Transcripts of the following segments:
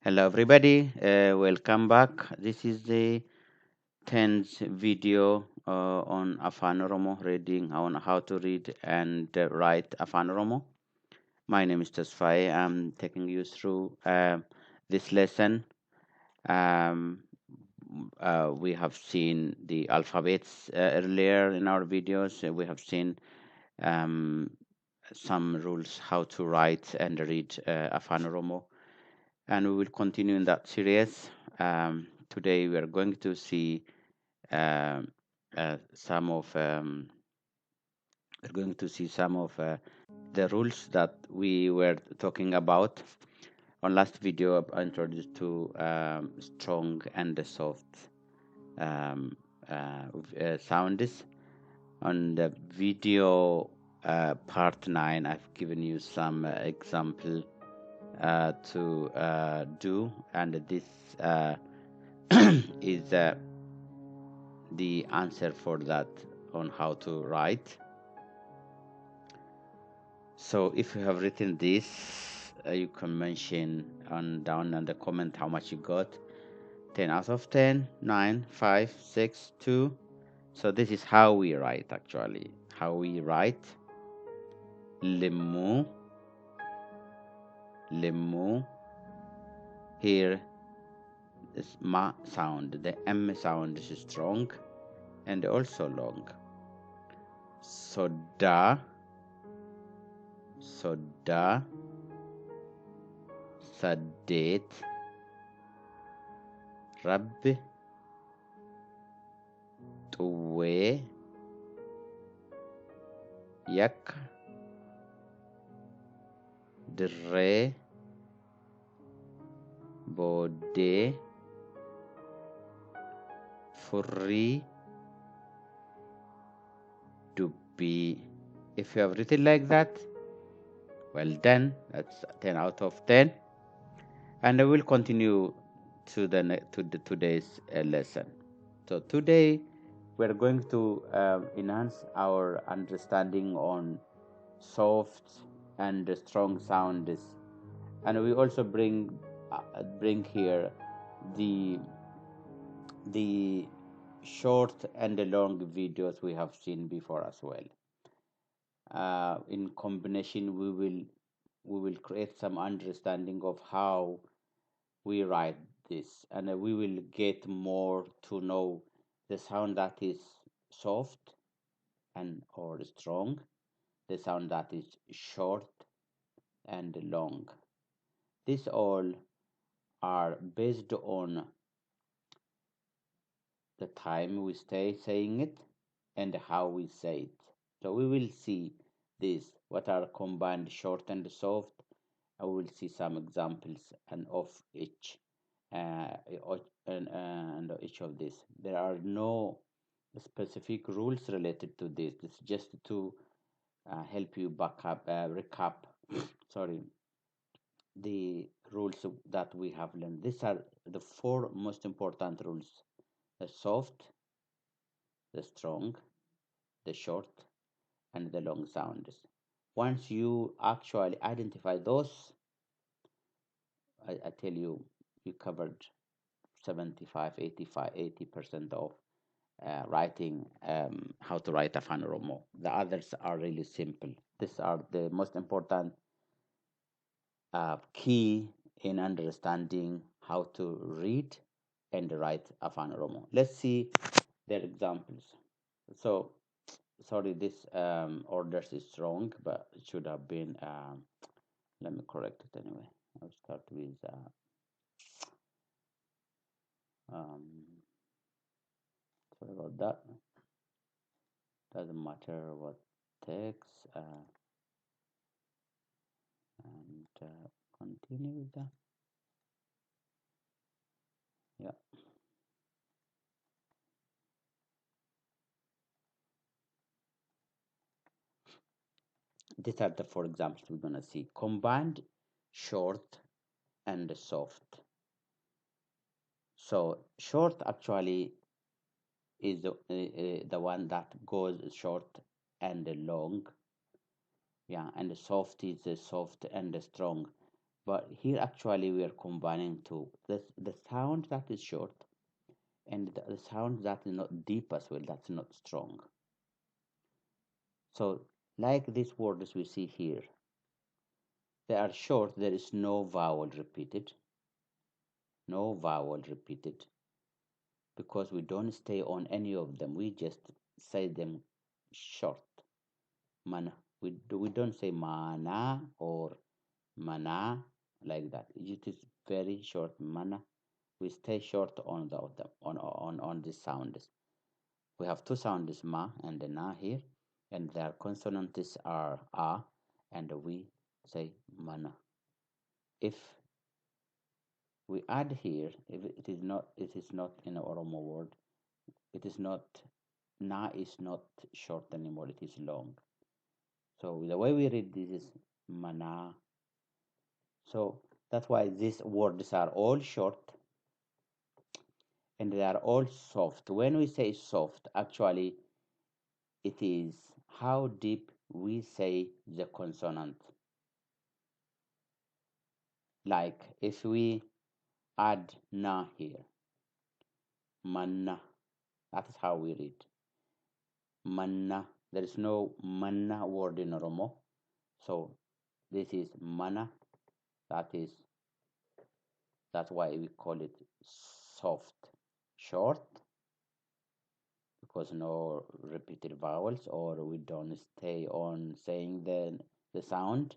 Hello everybody, welcome back. This is the 10th video on Afan Oromo, reading on how to read and write Afan Oromo. My name is Tasfai. I'm taking you through this lesson. Um, we have seen the alphabets earlier in our videos. We have seen um, some rules how to write and read Afan Oromo, and we will continue in that series. Today we are going to see um, some of we're going to see some of the rules that we were talking about on last video. I introduced to strong and soft um, sounds. On the video part 9, I've given you some example to do, and this is the answer for that on how to write. So if you have written this, you can mention on down in the comment how much you got. 10 out of 10, 9, 5, 6, 2. So this is how we write actually. How we write limu, limu. Here is ma sound. The M sound is strong and also long. Soda, soda, sadet, Rabbi, Tuwe, Yak, Dre, Bode, Furri, Dubbi. If you have written like that, well done. That's 10 out of 10. And I will continue to today's lesson. So today we're going to enhance our understanding on soft and strong sounds, and we also bring here the short and the long videos we have seen before as well. In combination, we will create some understanding of how we write this, and we will get more to know the sound that is soft and or strong, the sound that is short and long. These all are based on the time we stay saying it and how we say it. So we will see this, what are combined short and soft. I will see some examples and of each and each of this. There are no specific rules related to this. It's just to help you recap sorry, the rules that we have learned. These are the 4 most important rules: the soft, the strong, the short, and the long sounds. Once you actually identify those, I tell you, you covered 75, 85, 80% of writing, how to write a Oromo. The others are really simple. These are the most important key in understanding how to read and write a Oromo. Let's see their examples. So, sorry, this orders is wrong, but it should have been, let me correct it anyway. I'll start with, sorry about that. Doesn't matter what text, and continue with that. Yeah. These are the 4 examples we're going to see. Combined, short, and soft. So short actually is the one that goes short and long. Yeah, and soft is soft and strong. But here actually we are combining two. The sound that is short and the sound that is not deep as well, that's not strong. So like these words we see here, they are short, there is no vowel repeated, no vowel repeated, because we don't stay on any of them. We just say them short. Mana. We don't say mana or mana like that. It is very short. Mana. We stay short on the on the sounds. We have two sounds, ma and the na here, and their consonants are a, and we say mana. If we add here, if it is not in an Oromo word, it is not, na is not short anymore, it is long. So the way we read this is mana. So that's why these words are all short and they are all soft. When we say soft, actually it is how deep we say the consonant. Like if we add na here, manna, that is how we read. Manna. There is no manna word in Oromo. So this is mana. That's why we call it soft. Short because no repeated vowels, or we don't stay on saying the sound,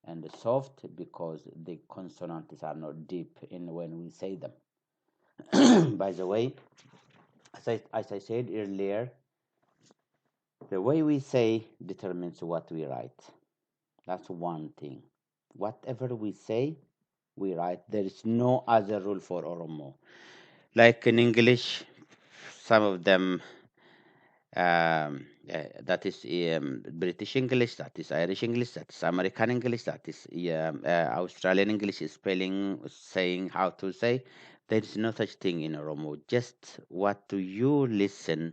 and soft because the consonants are not deep in when we say them. By the way, as I said earlier, the way we say determines what we write. That's one thing. Whatever we say, we write. There is no other rule for Oromo. Like in English, some of them, that is British English, that is Irish English, that is American English, that is Australian English, spelling, saying how to say. There is no such thing in Oromo. Just what do you listen,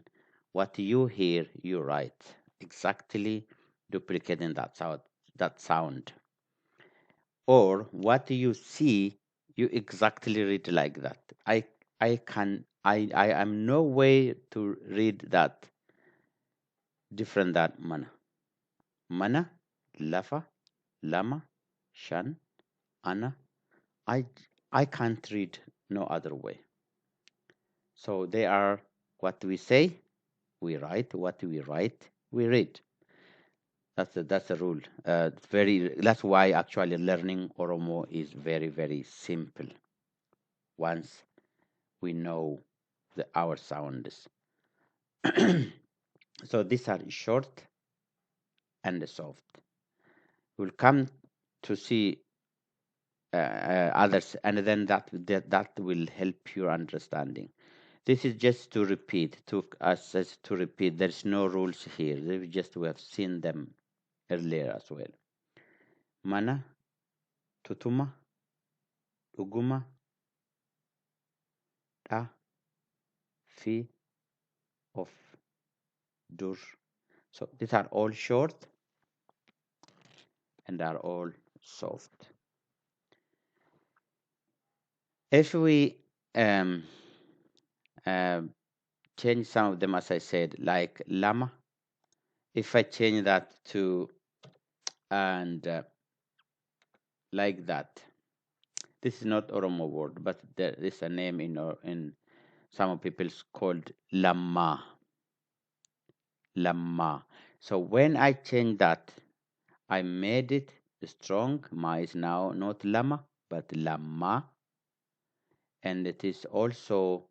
what you hear, you write. Exactly duplicating that sound. Or what you see, you exactly read like that. I am no way to read that different than mana. Mana, lafa, lama, shan, ana. I I can't read no other way. So they are what we say, we write. What we write, we read. That's a rule. That's why actually learning Oromo is very very simple. Once we know our sounds. So these are short and soft. We'll come to see others, and then that will help your understanding. This is just to repeat, to us as to repeat. There's no rules here. We have seen them earlier as well. Mana, tutuma, uguma, da, fi, of, dur. So these are all short and are all soft. If we um, change some of them, as I said, like lama, if I change that to and like that, this is not Oromo word, but there is a name in some people's called lama. Lama. So when I change that, I made it strong. Ma is now not lama, but lama, and it is also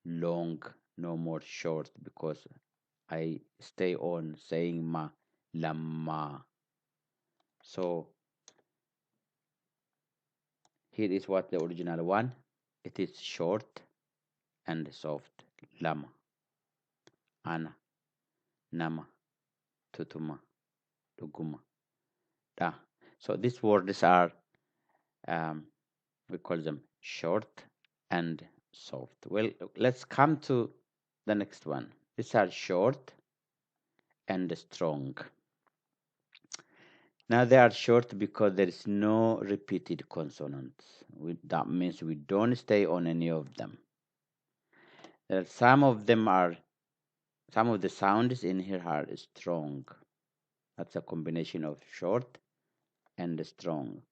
long, no more short, because I stay on saying ma, lama. So here is what the original one. It is short and soft. Lama, ana, nama, tutuma, luguma, da. So these words are, we call them short and soft. Well, let's come to the next one. These are short and strong. Now they are short because there is no repeated consonants. That means we don't stay on any of them. Some of them are, some of the sounds in here are strong. That's a combination of short and strong.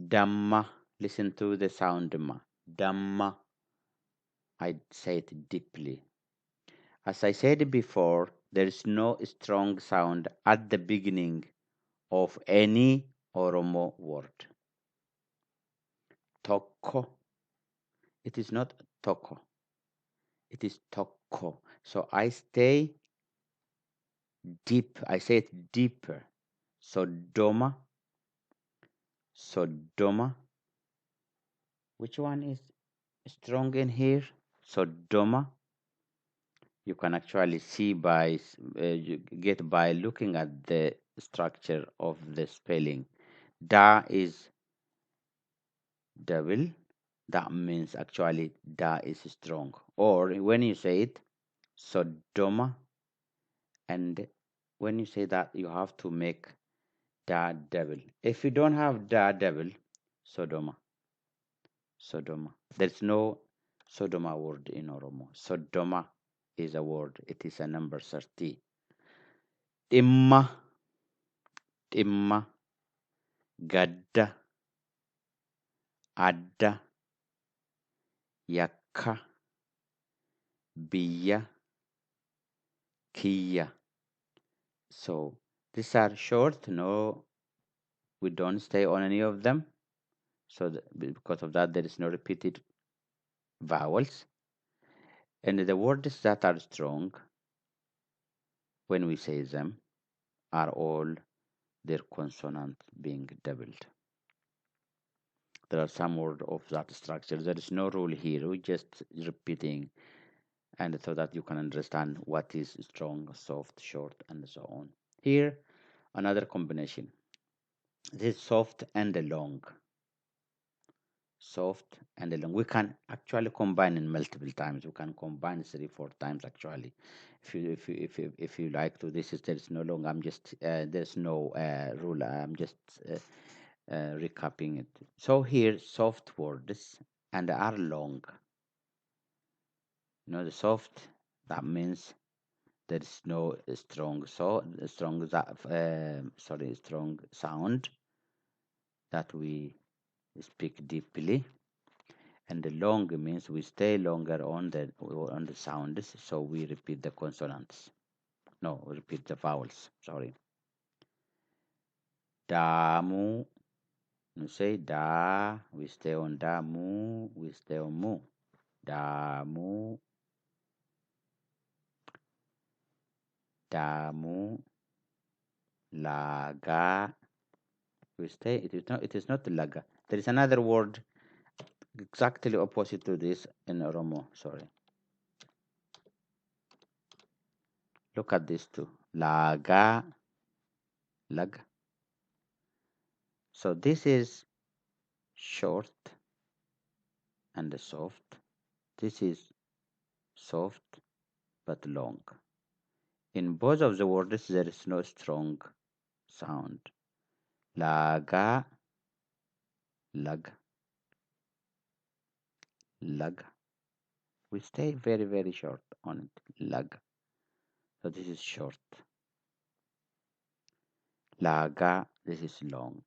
Dhamma. Listen to the sound ma. Dhamma. I say it deeply. As I said before, there is no strong sound at the beginning of any Oromo word. Toko. It is not toko. It is toko. So I stay deep. I say it deeper. Sodoma. Sodoma. Which one is strong in here? Sodoma. You can actually see by you get by looking at the structure of the spelling. Da is double. That means actually da is strong. Or when you say it, Sodoma, and when you say that, you have to make da double. If you don't have da double, Sodoma. Sodoma. There's no Sodoma word in Oromo. Sodoma is a word. It is a number 30. Imma, imma, gadda, adda, yakka, biyya, kiyya. So these are short. No, we don't stay on any of them. So because of that, there is no repeated vowels. And the words that are strong, when we say them, are all their consonant being doubled. There are some words of that structure. There is no rule here. We're just repeating, and so that you can understand what is strong, soft, short, and so on. Here, another combination. This is soft and long. Soft and long. We can actually combine in multiple times. We can combine 3-4 times actually. If you like to, this is there is no long. I'm just there's no rule. I'm just recapping it. So here, soft words and are long. You know, the soft, that means there is no strong strong sound that we speak deeply, and the long means we stay longer on the sounds, so we repeat the consonants. No, we repeat the vowels. Sorry. Damu. You say da, we stay on da. Mu, we stay on mu. Damu. Damu. Laga. We stay. It is not laga. There is another word exactly opposite to this in Oromo. Sorry. Look at this too. Laga. Lag. So this is short and soft. This is soft but long. In both of the words, there is no strong sound. Laga, lag, lag. We stay very, very short on it. Lag. So this is short. Laga, this is long.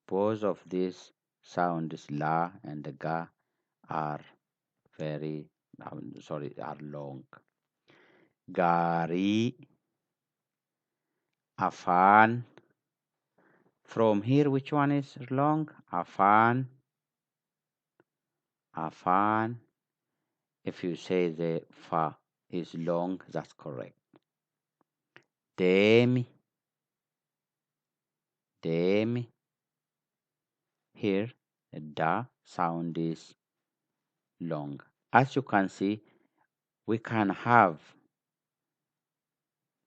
Both of these sounds, la and ga, are very, are long. Gari, afan. From here, which one is long? Afan, afan. If you say the fa is long, that's correct. Demi, demi. Here, the da sound is long. As you can see, we can have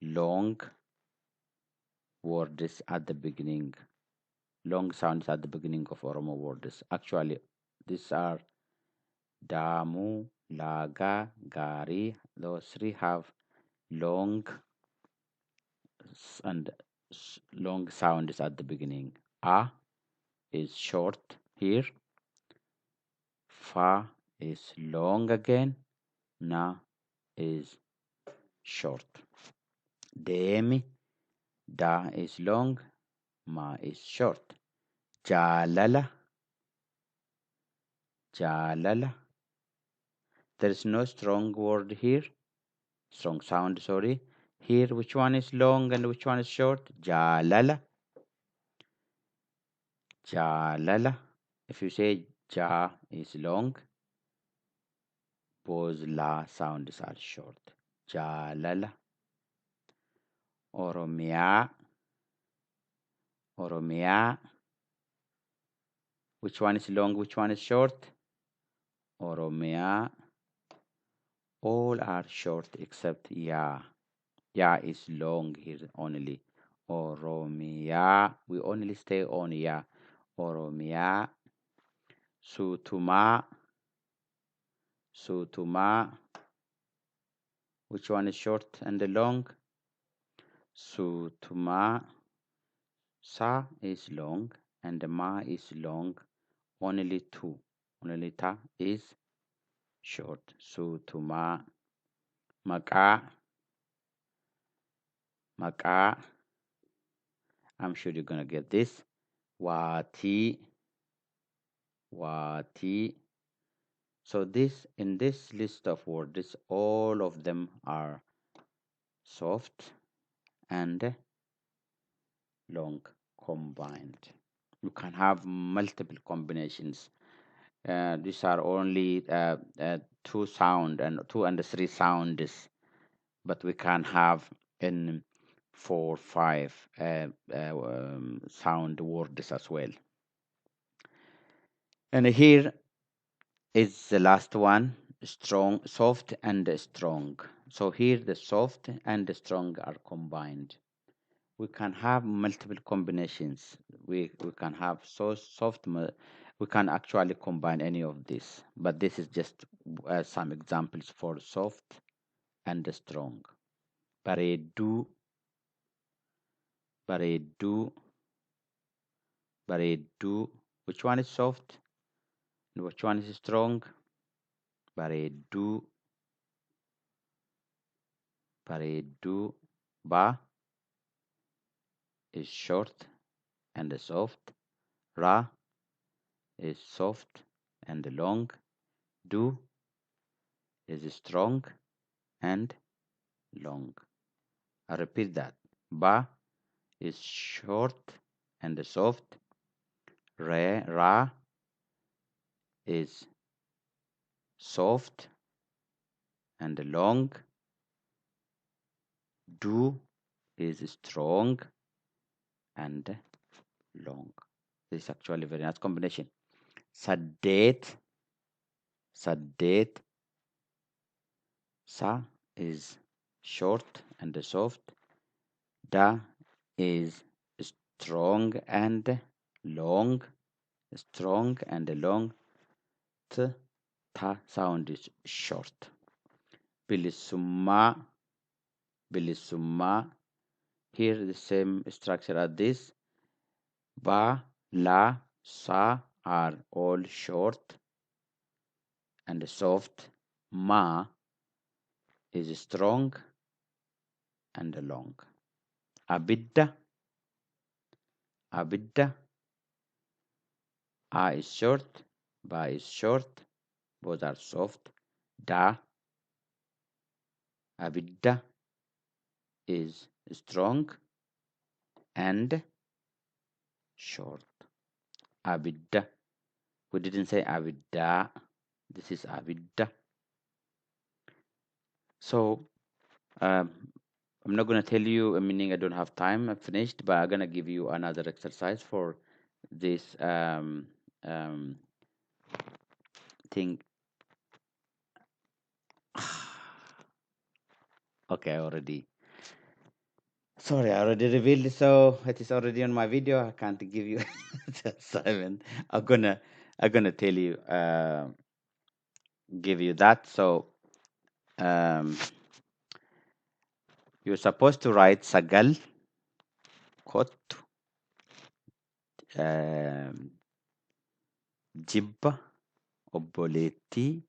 long words at the beginning, long sounds at the beginning of Oromo words. Actually, these are damu, laga, gari. Those three have long and long sound is at the beginning. A is short here. Fa is long again. Na is short. Demi, da is long. Ma is short. Jalala, jalala. There is no strong word here. Strong sound, sorry. Here, which one is long and which one is short? Jalala, jalala. If you say ja is long, both la sounds are short. Jalala. Oromia, Oromia. Which one is long, which one is short? Oromia. All are short except ya. Ya is long here only. Oromia. We only stay on ya. Oromia. Sutuma. Sutuma. Which one is short and long? Sutuma. Sa is long and ma is long. Only two. Only ta is short. Sutuma. Maka. Maka. I'm sure you're gonna get this. Wati. Wati. So in this list of words, all of them are soft and long combined. You can have multiple combinations. These are only two sound and two and three sounds, but we can have in 4, 5 sound words as well. And here is the last one, strong, soft and strong. So here the soft and the strong are combined. We can have multiple combinations. We can have so soft. We can actually combine any of this, but this is just some examples for soft and strong. Bareedu, bareedu, bareedu. Which one is soft? And which one is strong? Bareedu, bareedu. Ba is short and soft. Ra is soft and long. Du is strong and long. I repeat that. Ba is short and soft. Ra is soft and long. Du is strong and long. This is actually a very nice combination. Sadet, sadet. Sa is short and soft. Da is strong and long. Strong and long. T, ta sound is short. Bilisumma, bilisumma. Here the same structure as this. Ba, la, sa are all short and soft. Ma is strong and long. Abidda, abidda. A is short, ba is short. Both are soft. Da, abidda is strong and short. Abidda. We didn't say abidda. This is abidda. So I'm not going to tell you a meaning. I don't have time. I'm finished, but I'm going to give you another exercise for this thing. Okay, I already. Sorry, I already revealed, so it is already on my video. I can't give you the assignment. I'm gonna tell you, give you that. So you're supposed to write sagal, kottu, um, jibba, obboleettii,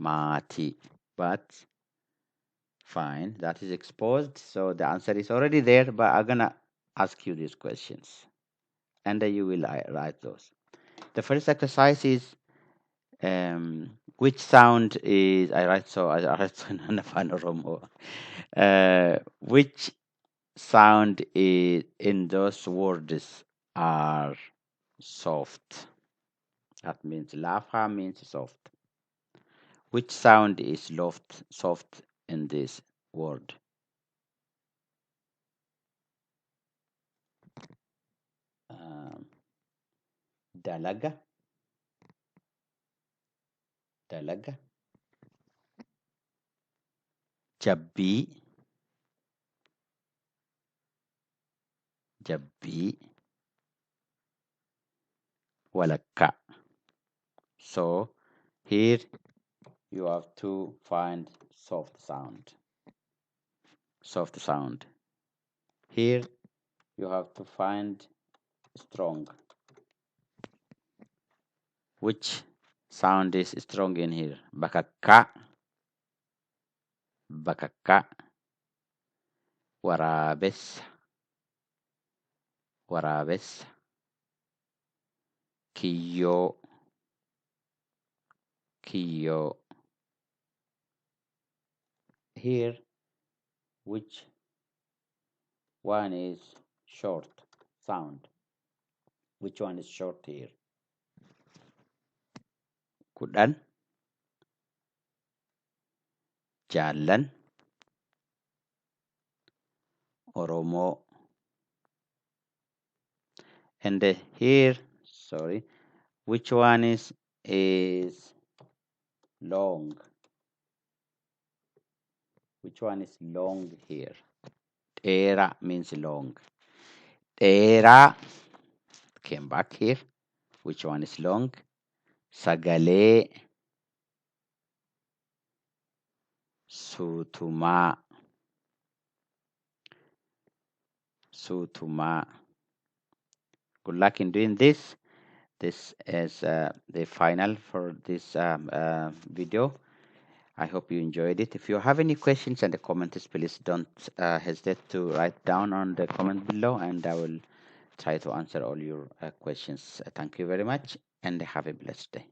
maatii. But fine, that is exposed, so the answer is already there, but I'm gonna ask you these questions, and you will write those. The first exercise is which sound is I write so in Afan Oromo. Which sound is in those words are soft? That means lafa means soft. Which sound is soft in this word? Um, dalaga, dalaga, jabbi, jabbi, walakka. So here you have to find soft sound. Soft sound. Here you have to find strong. Which sound is strong in here? Bakakka, bakakka, waraabessa, waraabessa, kiyyoo, kiyyoo. Here, which one is short sound? Which one is short here? Kudhan, jaallan, Oromoo. And here, sorry, which one is long? Which one is long here? Era means long. Era came back here. Which one is long? Sagalee, suutumaa, suutumaa. Good luck in doing this. This is the final for this video. I hope you enjoyed it. If you have any questions in the comments, please don't hesitate to write down on the comment below, and I will try to answer all your questions. Thank you very much, and have a blessed day.